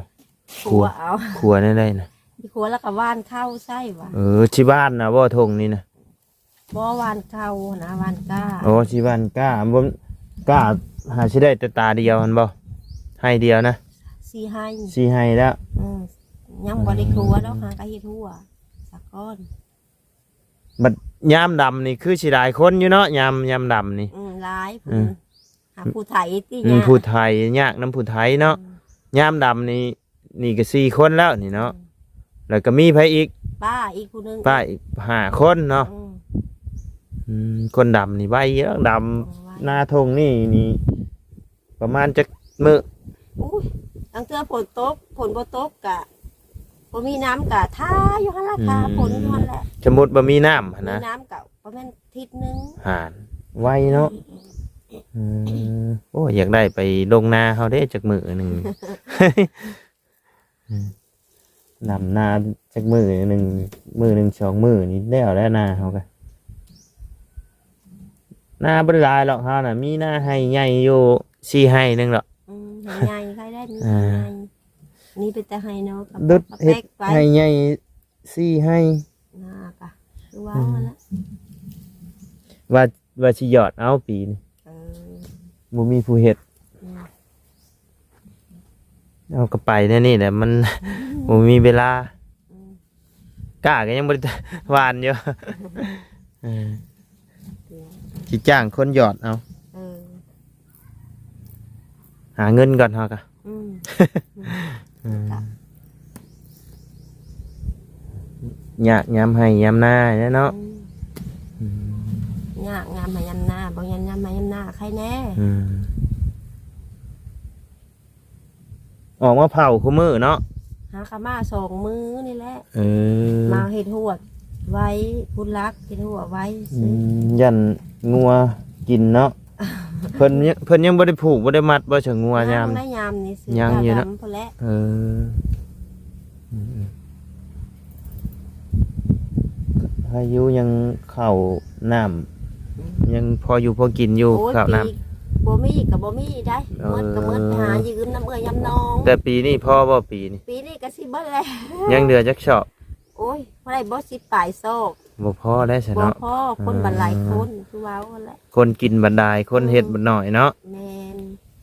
ຄົວເອົາ ຄົວແນວໃດນະ ຊິຄົວແລ້ວກໍຫວ່ານເຂົ້າໃສ່ວ່າ ເອີ ຊິຫວ່ານນະບໍ່ ທົ່ງນີ້ນະ ບໍ່ ຫວ່ານເຂົ້ານະ ຫວ່ານກ້າ ອໍ ຊິຫວ່ານກ້າ ບໍ່ ກ້າຫາຊິໄດ້ແຕ່ຕາດຽວຫັ້ນບໍ່ ໄຮ່ດຽວນະ ສີ່ໄຮ່ ສີ່ໄຮ່ແລ້ວ ອືມ ຍັງບໍ່ໄດ້ຄົວດອກ ຫາກໍເຮັດຮົ້ວສາກ່ອນ ບັດຍາມດຳນີ້ຄືຊິຫຼາຍຄົນຢູ່ເນາະ ຍາມ ຍາມດຳນີ້ ອືມ ຫຼາຍ ອືມ ຫາຜູ້ໄຖຕິ ອືມ ຍາກ ຜູ້ໄຖ ຍາກນຳຜູ້ໄຖເນາະ ອືມ ຍາມດຳນີ້ ນີ້ກໍສີ່ຄົນແລ້ວນີ້ເນາະ ອືມ ແລ້ວກໍມີໃຜອີກ ປ້າອີກຜູ້ໜຶ່ງ ປ້າອີກຫ້າຄົນເນາະ ອືມ ອືມ ຄົນດຳນີ້ໄວຢູ່ດອກ ດຳ ເອີ ໄວ ນາທົ່ງນີ້ນີ້ ປະມານຈັກມື້ ໂອ້ຍ ລາງເທື່ອຝົນຕົກ ຝົນບໍ່ຕົກກະ ບໍ່ມີນ້ຳກະຖ້າຢູ່ຫັ້ນລະ ອືມ ຖ້າຝົນຢູ່ຫັ້ນແຫຼະ ສົມມຸດບໍ່ມີນ້ຳຫັ້ນນະ ມີນ້ຳກະປະມານທິດໜຶ່ງ ຫານ ໄວເນາະ ອືມ ເອີ ໂອ້ຍ ຢາກໄດ້ໄປລົງນາເຮົາເດ້ ຈັກມື້ໜຶ່ງ ອືມ ດຳນາຈັກມື້ໜຶ່ງ ມື້ໜຶ່ງສອງມື້ນີ້ແລ້ວແຫຼະນາເຮົາກະ ນາບໍ່ໄດ້ຫຼາຍດອກເຮົານະ ມີນາໄຮ່ໃຫຍ່ຢູ່ສີ່ໄຮ່ໜຶ່ງດອກ ອືມ ໄຮ່ໃຫຍ່ ໃຜໄດ້ມີ ອ່າ ໄຮ່ໃຫຍ່ ນີ້ເປັນແຕ່ໄຮ່ນ້ອຍ ດຸດເຮັດໄຮ່ໃຫຍ່ສີ່ໄຮ່ ນາກະ ຄືວ່າ ອືມ ຫັ້ນລະ ວ່າ ວ່າຊິຢອດເອົາປີນີ້ ເອີ ບໍ່ມີຜູ້ເຮັດ ອືມ ເຮົາກໍໄປແນວນີ້ແຫຼະ ມັນ ອືມ ບໍ່ມີເວລາ ອືມ ກ້າກໍຍັງບໍ່ໄດ້ຫວ່ານຢູ່ ເອີ ຊິຈ້າງຄົນຢອດເອົາ ເອີ ຫາເງິນກ່ອນເຮົາກໍ ອືມ ເອີ ຍາກຍາມໄຮ່ຍາມນາແຫຼະເນາະ ອືມ ອືມ ຍາກຍາມໄຮ່ຍາມນາ ບໍ່ຍາມ ຍາມໄຮ່ຍາມນາໃຄແນ່ ອືມ ອອກມາເຝົ້າຄູ່ມື້ເນາະ ຫາກໍມາສອງມື້ນີ້ແຫຼະ ເອີ ມາເຮັດຮົ້ວໄວ້ ພຸດລັກເຮັດຮົ້ວໄວ້ ອື ຊື່ ຢ້ານງົວກິນເນາະ ເພິ່ນ ເພິ່ນຍັງບໍ່ໄດ້ຜູກບໍ່ໄດ້ມັດບໍ່ ຊະງົວຍາມ ໃນຍາມນີ້ ຍັງຢູ່ເນາະ ດຳພຸ້ນແຫຼະ ເອີ ອືມ ພາຍຸຍັງເຂົ້ານ້ຳ ອືມ ຍັງພໍຢູ່ພໍກິນຢູ່ ໂອ້ຍ ເຂົ້ານ້ຳ ປີ ບໍ່ມີກໍບໍ່ມີໄດ໋ ເອີ ໝົດກໍໝົດ ຫາຢືມນຳເອື້ອຍນຳນ້ອງ ແຕ່ປີນີ້ພໍບໍ່ ປີນີ້ ປີນີ້ກໍຊິເບິດແລ້ວ ຍັງເຫຼືອຈັກຊອບ ໂອ້ຍ ບໍ່ໄດ້ບໍ່ ສິບປາຍຊອບ ບໍ່ພໍໄດ້ຊະເນາະ ບໍ່ພໍ ຄົນບັນຫຼາຍຄົນ ເອີ ຄືເວົ້າຫັ້ນແຫຼະ ຄົນກິນບັນຫຼາຍ ຄົນເຮັດ ເອີ ບັນໜ້ອຍເນາະ ແມ່ນ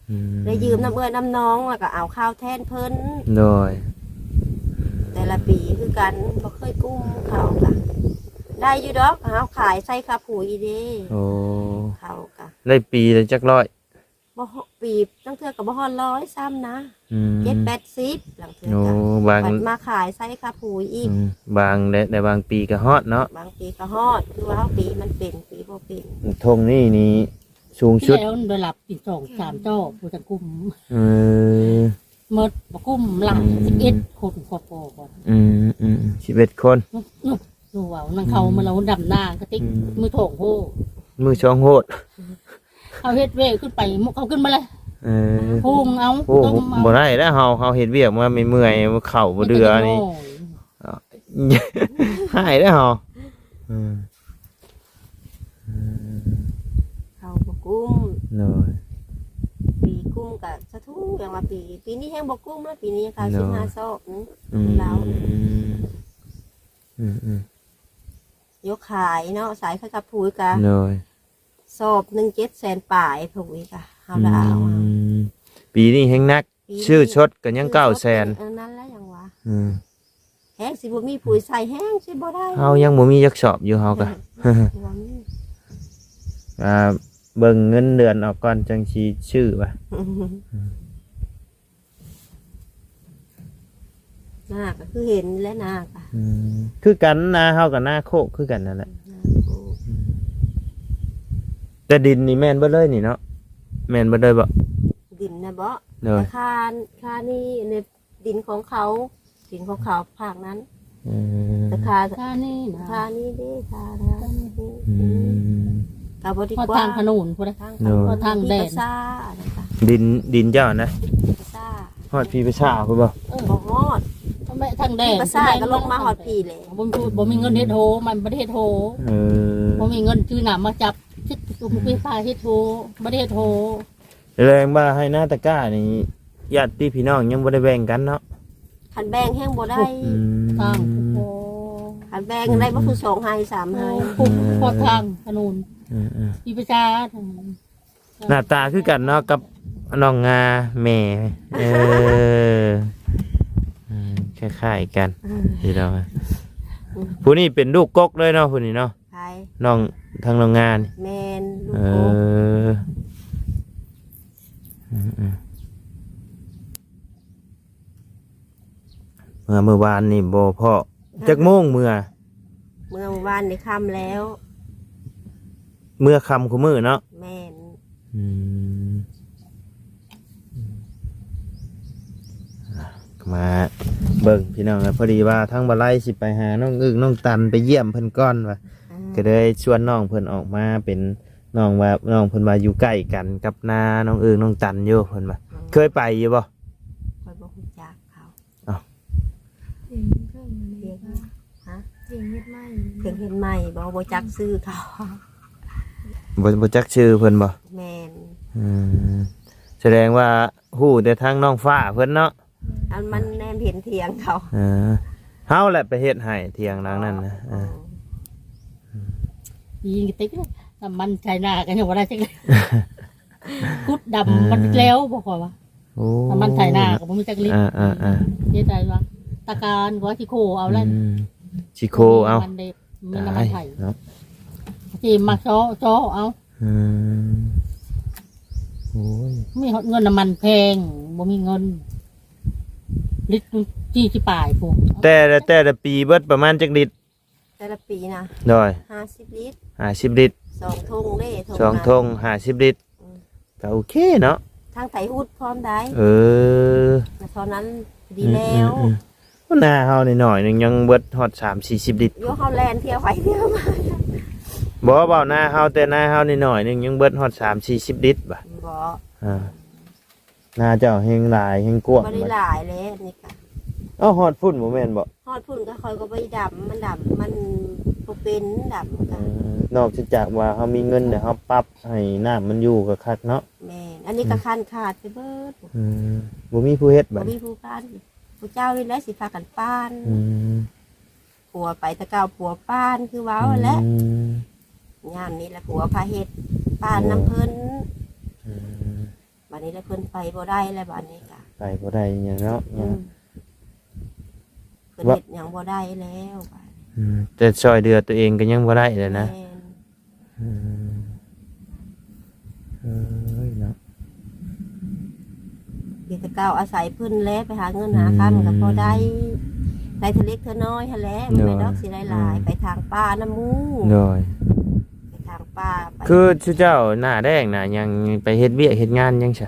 ອືມ ໄດ້ຢືມນຳເອື້ອຍນຳນ້ອງ ແລ້ວກໍເອົາເຂົ້າແທນເພິ່ນ ໂດຍ ແຕ່ລະປີຄືກັນ ບໍ່ເຄີຍກຸ້ມເຂົ້າກະ ໄດ້ຢູ່ດອກ ເຮົາຂາຍໃສ່ຄ່າປຸ໋ຍເດ້ ໂອ້ ເຂົ້າກະ ໄດ້ປີລະຈັກຮ້ອຍ ບໍ່ຮອດ ປີ ລາງເທື່ອກໍບໍ່ຮອດຮ້ອຍຊ້ຳນະ ອືມ ເຈັດແປດສິບ ລາງເທື່ອ ໂອ້ ກໍ ບາງ ບັດມາຂາຍໃສ່ຄ່າປຸ໋ຍອີກ ອືມ ບາງ ແລະ ແລະບາງປີກໍຮອດເນາະ ບາງປີກໍຮອດ ຄືວ່າເຮົາປີມັນເປັນ ປີບໍ່ເປັນ ທົ່ງນີ້ນີ້ ສູງສຸດ ແລ້ວໄດ້ຮັບອີກສອງສາມຈອກ ຜູ້ຈັກກຸ້ມ ເອີ ໝົດບໍ່ກຸ້ມຫຼັງ ອືມ ສິບເອັດຄົນຄອບຄົວກ່ອນ ອືມ ອືມ ສິບເອັດຄົນ ຢູ່ເວົ້ານຳເຂົາ ອືມ ມື້ລາວດຳນາກະຕິກ ອືມ ມື້ທ້ອງໂຫດ ມື້ທ້ອງໂຫດ ເຂົາເຮັດວຽກຂຶ້ນໄປ ເຂົາຂຶ້ນມາເລີຍ ເອີ ປຸງເອົາ ໂອ້ ຕົ້ມເອົາ ບໍ່ໄດ້ແລ້ວ ເຮົາ ເຮົາເຮັດວຽກມາເມື່ອຍໆ ເຂົ້າບໍ່ເດືອນີ້ ເຂົາບໍ່ກຸ້ມ ເອີ ເຂົາບໍ່ກຸ້ມ ໂດຍ ປີກຸ້ມກະສາທຸ ຫຍັງວ່າປີ ປີນີ້ແຮງບໍ່ກຸ້ມແລ້ວ ປີນີ້ຍັງຂາຍ ໂດຍ ສິບຫ້າຊອບ ອືມ ລາວ ອືມ ອືມ ໂຍກຂາຍເນາະ ຂາຍກັບປຸ໋ຍກະ ໂດຍ ຊອບໜຶ່ງເຈັດແສນປາຍ ປຸ໋ຍກະ ເຮົາລະເອົາ ອືມ ປີນີ້ແຮງໜັກ ປີນີ້ ຊື້ສົດກໍຍັງເກົ້າແສນ ເອີ ນັ້ນແຫຼະຫຍັງວ່າ ອືມ ແຮງຊິບໍ່ມີປຸ໋ຍໃສ່ ແຮງຊິບໍ່ໄດ້ ເຮົາຍັງບໍ່ມີຈັກຊອບຢູ່ ເຮົາກໍ ບໍ່ມີ ອ່າ ເບິ່ງເງິນເດືອນອອກກ່ອນ ຈັ່ງຊິຊື້ວ່າ ອືມ ນາກໍຄືເຫັນແຫຼະ ນາກໍ ອືມ ຄືກັນ ນາເຮົາກັບນາໂຄກຄືກັນນັ້ນແຫຼະ ນາໂຄກ ອືມ ແຕ່ດິນນີ້ແມ່ນເບິດເລີຍນີ້ເນາະ ແມ່ນເບິດເລີຍບໍ່ ດິນນະບໍ່ ໂດຍ ແຕ່ຄາ ຄານີ້ໃນດິນຂອງເຂົາ ດິນຂອງເຂົາພາກນັ້ນ ອືມ ແຕ່ຄາ ຄານີ້ນະ ຄານີ້ເດ້ ຄາ ຄານີ້ ອືມ ກໍບໍ່ໄດ້ ຮອດ ກວ້າງ ທາງຖະໜົນພຸ້ນນະ ທາງຖະໜົນ ຮອດທາງແດນ ທີ່ປາສາດນະ ດິນ ດິນເຈົ້ານະ ທີ່ປາສາດ ຮອດພີປາສາດພຸ້ນບໍ່? ເອີ ບໍ່ຮອດ ທາງແດນ ທີ່ປາສາດກໍລົງມາຮອດພີແຫຼະ ບໍ່ມີ ບໍ່ມີເງິນເຮັດໂຮ ມັນບໍ່ໄດ້ເຮັດໂຮ ເອີ ບໍ່ມີເງິນຊື້ນ້ຳມາຈັບ ຊິບໍ່ມີໄຟຟ້າເຮັດໂຮ ບໍ່ໄດ້ເຮັດໂຮ ແສດງວ່າໄຮ່ນາຕະກ້ານີ້ ຍາດຕິພີ່ນ້ອງຍັງບໍ່ໄດ້ແບ່ງກັນເນາະ ຄັນແບ່ງແຮງບໍ່ໄດ້ ອືມ ທາງ ໂອ້ ຄັນແບ່ງໄດ້ບໍ່ຄືສອງໄຮ່ສາມໄຮ່ ອືມ ພວກທາງຖະໜົນ ເອີໆ ທີ່ປາສາດ ໜ້າຕາຄືກັນເນາະກັບນ້ອງງາແມ່ ເອີ ເອີ ຄ້າຍໆກັນ ເອີ ພີ່ນ້ອງ ອືມ ຜູ້ນີ້ເປັນລູກກົກເລີຍເນາະ ຜູ້ນີ້ເນາະ ໃຜ? ນ້ອງ ທາງນ້ອງງານີ້ ແມ່ນ ລູກ ເອີ ກົກ ອືມໆ ເມື່ອ ເມື່ອວານນີ້ບໍ່ພໍ້ ຮະ ຈັກໂມງເມື່ອ? ເມື່ອວານນີ້ຄ່ຳແລ້ວ ເມື່ອຄ່ຳຄູ່ມື້ເນາະ ແມ່ນ ອືມ ມາເບິ່ງພີ່ນ້ອງ ພໍດີວ່າທາງບ່າວໄລຊິໄປຫານ້ອງອຶກນ້ອງຕັນ ໄປຢ້ຽມເພິ່ນກ່ອນວ່າ ອ່າ ກໍເລີຍຊວນນ້ອງເພິ່ນອອກມາ ເປັນນ້ອງວ່າ ນ້ອງເພິ່ນວ່າຢູ່ໃກ້ກັນກັບນານ້ອງອຶກນ້ອງຕັນຢູ່ ເພິ່ນວ່າ ອືມ ເຄີຍໄປຢູ່ບໍ່? ຂ້ອຍບໍ່ຮູ້ຈັກເຂົາ ອ້າວ ເພິ່ນເຮັດໃໝ່ ເພິ່ນເຮັດໃໝ່ ບໍ່ ບໍ່ຈັກຊື່ເຂົາ ບໍ່ ບໍ່ຈັກຊື່ເພິ່ນບໍ່? ແມ່ນ ອືມ ສະແດງວ່າຮູ້ແຕ່ທາງນ້ອງຟ້າເພິ່ນເນາະ ອັນມັນແນມເຫັນຖຽງເຂົາ ເອີ ເຮົາແຫຼະໄປເຮັດໃຫ້ຖຽງຫຼັງນັ້ນນະ ອໍ ເອີ ອໍ ຍິງກະຕິກ ນ້ຳມັນໃສ່ໜ້າກໍຍັງບໍ່ໄດ້ຈັກ ຂຸດດຳ ອ່າ ມັນແລ້ວບໍ່ ຂ້ອຍວ່າ ໂອ້ ນ້ຳມັນໄຖນາກໍບໍ່ມີຈັກລິດ ອ່າໆໆ ເຮັດໄດ້ວ່າ ຕາການວ່າຊິໂຄເອົາແລ້ວ ອືມ ຊິໂຄເອົາ ມັນໄດ້ມີນ້ຳມັນໄຖ ຕາຍເນາະ ຊິມາເຈາະ ເຈາະເອົາ ອືມ ໂອ້ຍ ມີຮອດເງິນນ້ຳມັນແພງ ບໍ່ມີເງິນ ລິດສີ່ສິບປາຍພຸ້ນ ແຕ່ລະ ແຕ່ລະປີເບິດປະມານຈັກລິດ? ແຕ່ລະປີນະ ໂດຍ ຫ້າສິບລິດ ຫ້າສິບລິດ ສອງຖົງເດ້ ຖົງ ສອງຖົງ ຫ້າສິບລິດ ອືມ ກໍໂອເຄເນາະ ທາງໄຖຫຸດພ້ອມໄດ໋ ເອີ ເທົ່ານັ້ນດີແລ້ວ ອືມໆໆ ນາເຮົາໜ້ອຍໆໜຶ່ງຍັງເບິດຮອດສາມສີ່ສິບລິດ ຢູ່ເຮົາແລ່ນທ່ຽວໄປທ່ຽວມາ ບໍ່ ເວົ້ານາເຮົາ ແຕ່ນາເຮົາໜ້ອຍໆໜຶ່ງຍັງເບິດຮອດສາມສີ່ສິບລິດບາດ ບໍ່ ອ່າ ນາເຈົ້າແຮງຫຼາຍແຮງກວ້າງ ບໍ່ໄດ້ຫຼາຍແລ້ວນີ້ກະ ເອົ້າ ຮອດພຸ້ນບໍ່ແມ່ນບໍ່? ຮອດພຸ້ນກໍຂ້ອຍກໍບໍ່ໄດ້ດຳ ມັນດຳ ມັນບໍ່ເປັນດຳ ເອີ ນອກຈາກວ່າເຮົາມີເງິນແລ້ວເຮົາປັບໃຫ້ນ້ຳມັນຢູ່ກໍຄັກເນາະ ແມ່ນ ອັນນີ້ກໍ ອືມ ຄັນຂາດໄປເບິດ ອືມ ບໍ່ມີຜູ້ເຮັດ ບໍ່ ບາດ ມີຜູ້ປານ ຜູ້ເຈົ້ານີ້ແຫຼະຊິພາກັນປານ ອືມ ຜົວໄປແຕ່ເກົ່າ ຜົວປານຄືເວົ້າຫັ້ນແຫຼະ ອືມ ຍາມນີ້ລະຜົວພາເຮັດ ປານນຳເພິ່ນ ອືມ ບາດນີ້ລະເພິ່ນໄປບໍ່ໄດ້ແລ້ວ ບາດນີ້ກະ ໄປບໍ່ໄດ້ຫຍັງເນາະ ອືມ ເພິ່ນເຮັດຫຍັງບໍ່ໄດ້ແລ້ວ ອືມ ແຕ່ຊ່ອຍເຫຼືອຕົວເອງກໍຍັງບໍ່ໄດ້ແລ້ວນະ ແມ່ນ ອືມ ເອີຍເນາະ ເຮັດແຕ່ເກົ່າອາໄສເພິ່ນແຫຼະ ໄປຫາເງິນຫາຄຳກໍພໍໄດ້ ອືມ ໄດ້ເທື່ອເລັກເທື່ອນ້ອຍຫັ້ນແຫຼະ ໂດຍ ບໍ່ແມ່ນດອກຊິໄດ້ຫຼາຍ ອືມ ໄປຖາງປ່ານຳໝູ່ ໂດຍ ໄປຖາງປ່າ ໄປ ຄືຊຸເຈົ້າໜ້າແລ້ງໜ້າຫຍັງໄປເຮັດວຽກເຮັດງານຫຍັງຊະ?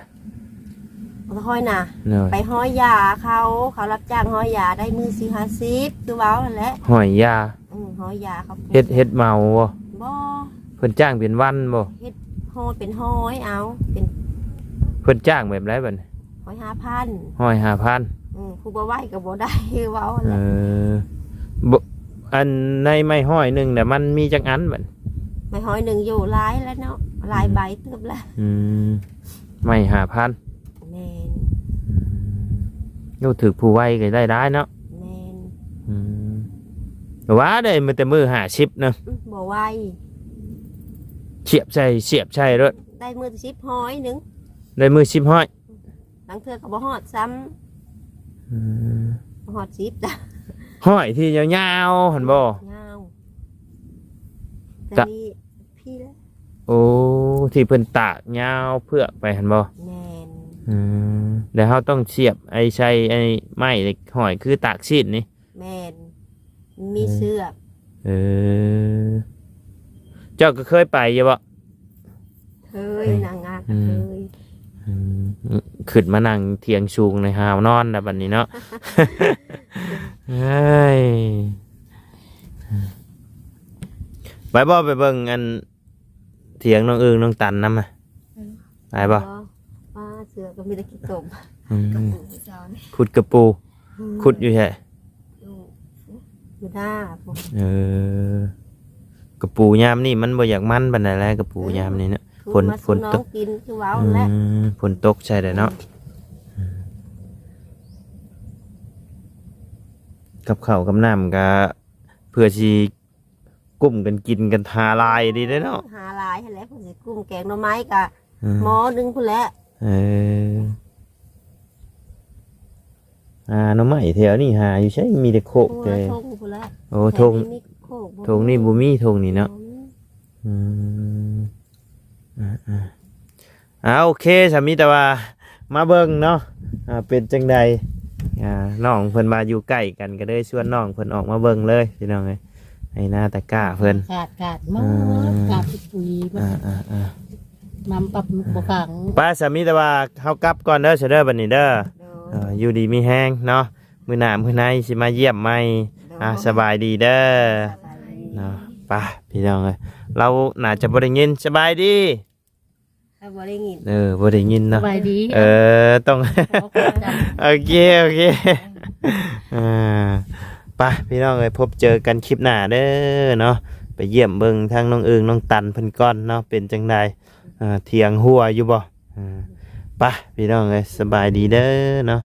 ຂ້ອຍນະ ໂດຍ ໄປຮ້ອຍຢາເຂົາ ເຂົາຮັບຈ້າງຮ້ອຍຢາ ໄດ້ມື້ສີ່ຫ້າສິບ ຄືເວົ້າຫັ້ນແຫຼະ ຮ້ອຍຢາ ອືມ ຮ້ອຍຢາເຂົາ ເຮັດ ເຮັດເໝົາບໍ່? ບໍ່ ເພິ່ນຈ້າງເປັນວັນບໍ່? ເຮັດຮ້ອຍ ເປັນຮ້ອຍເອົາ ເປັນ ເພິ່ນຈ້າງແບບໃດບັດນີ້? ຮ້ອຍຫ້າພັນ ຮ້ອຍຫ້າພັນ ອືມ ຜູ້ບໍ່ໄຫວກໍບໍ່ໄດ້ ເວົ້າແຫຼະ ເອີ ບໍ່ ອັນໃນໄມ້ຮ້ອຍໜຶ່ງນະ ມັນມີຈັກອັນບັດ? ໄມ້ຮ້ອຍໜຶ່ງຢູ່ຫຼາຍແລ້ວເນາະ ຫຼາຍໃບເຕີບແລ້ວ ອືມ ໄມ້ຫ້າພັນ ແມ່ນ ອືມ ໂອ້ ຖືກຜູ້ໄຫວກໍໄດ້ຫຼາຍເນາະ ແມ່ນ ອືມ ວ່າໄດ້ມາແຕ່ມື້ຫ້າສິບນະ ອືມ ບໍ່ໄຫວ ສຽບໃສ່ ສຽບໃສ່ໂລດ ໄດ້ມື້ສິບຮ້ອຍໜຶ່ງ ໄດ້ມື້ສິບຮ້ອຍ ລາງເທື່ອກໍບໍ່ຮອດຊ້ຳ ອືມ ບໍ່ຮອດສິບຈ້ະ ຮ້ອຍທີ່ຍາວໆຫັ້ນບໍ່? ຍາວ ກະ ແຕ່ນີ້ພີ້ແຫຼະ ໂອ້ ທີ່ເພິ່ນຕາກຍາວເຜືອກໄປຫັ້ນບໍ່? ແມ່ນ ອືມ ແລ້ວເຮົາຕ້ອງສຽບໄອ້ໃສ່ໄອ້ໄມ້ຫ້ອຍຄືຕາກຊີ້ນນີ້? ແມ່ນ ມີເຊືອກ ເອີ ເອີ ເຈົ້າກໍເຄີຍໄປຢູ່ບໍ່? ເຄີຍ ເຄີຍ ນາງງາກໍເຄີຍ ອືມ ອືມ ຂຶ້ນມານັ່ງຖຽງສູງໃນຫາວນອນລະບັດນີ້ເນາະ ເອີຍ ໄປບໍ່ ໄປເບິ່ງອັນ ຖຽງນ້ອງເອີງນ້ອງຕັນນຳ ເອີ ຫຼາຍບໍ່? ບໍ່ ປາເສືອກໍມີແຕ່ຂີ້ຕົມ ອືມ ກະປູເຈົ້ານີ້ ຂຸດກະປູ ອືມ ຂຸດຢູ່ໃສ? ຢູ່ ຢູ່ໜ້າພຸ້ນ ເອີ ກະປູຍາມນີ້ມັນບໍ່ຢາກມັນປານໃດແຫຼະ ກະປູ ເອີ ຍາມນີ້ເນາະ ທຸ່ມ ຝົນ ຝົນຕົກ ມາສູ່ນ້ອງກິນຄືເວົ້າ ອືມ ແຫຼະ ຝົນຕົກໃສ່ແຫຼະເນາະ ອືມ ອືມ ກັບເຂົ້າກັບນ້ຳກະ ເພື່ອຊິກຸ້ມກັນກິນກັນຫາຫຼາຍດີເດ້ເນາະ ຫາຫຼາຍຫັ້ນແຫຼະ ເພິ່ນຊິກຸ້ມແກງໜໍ່ໄມ້ກະ ອືມ ໝໍ້ໜຶ່ງພຸ້ນແຫຼະ ເອີ ອ່າ ໜໍ່ໄມ້ແຖວນີ້ຫາຢູ່ໃສ? ມີແຕ່ໂຄກ ໂອ້ ແຕ່ ທົ່ງພຸ້ນແຫຼະ ໂອ້ ທົ່ງ ແຖວນີ້ມີໂຄກບໍ່? ທົ່ງນີ້ບໍ່ມີ ທົ່ງນີ້ເນາະ ບໍ່ມີ ອືມ ອ່າໆ ອ່າ ໂອເຄ ສາມີແຕ່ວ່າມາເບິ່ງເນາະ ອ່າ ເປັນຈັ່ງໃດ ອ່າ ນ້ອງເພິ່ນວ່າຢູ່ໃກ້ກັນ ກໍເລີຍຊວນນ້ອງເພິ່ນອອກມາເບິ່ງເລີຍ ພີ່ນ້ອງເອີຍ ໄຮ່ນາຕາກ້າເພິ່ນ ຂາດ ຂາດໝົດ ອືມ ຂາດປຸຍໝົດ ອ່າໆໆ ນ້ຳປັບບໍ່ຂັງ ໄປ ສາມີແຕ່ວ່າເຮົາກັບກ່ອນເດີ ຊະເດີ ບັດນີ້ເດີ ໂດຍ ເອີ ຢູ່ດີມີແຮງເນາະ ມື້ໜ້າມື້ໃນຊິມາຢ້ຽມໃໝ່ ໂດຍ ອ່າ ສະບາຍດີເດີ ສະບາຍດີ ເນາະ ໄປ ພີ່ນ້ອງເອີຍ ລາວໜ້າຈະບໍ່ໄດ້ຍິນ ສະບາຍດີ ລາວບໍ່ໄດ້ຍິນ ເອີ ບໍ່ໄດ້ຍິນເນາະ ສະບາຍດີ ເອີ ຕ້ອງ ຂໍຂອບໃຈ ໂອເຄ ໂອເຄ ອ່າ ໄປ ພີ່ນ້ອງເອີຍ ພົບເຈີກັນຄລິບໜ້າເດີເນາະ ໄປຢ້ຽມເບິ່ງທາງນ້ອງເອີງນ້ອງຕັນເພິ່ນກ່ອນເນາະ ເປັນຈັ່ງໃດ ອ່າ ຖຽງຮົ້ວຢູ່ບໍ່? ອ່າ ໄປ ພີ່ນ້ອງເອີຍ ສະບາຍດີເດີເນາະ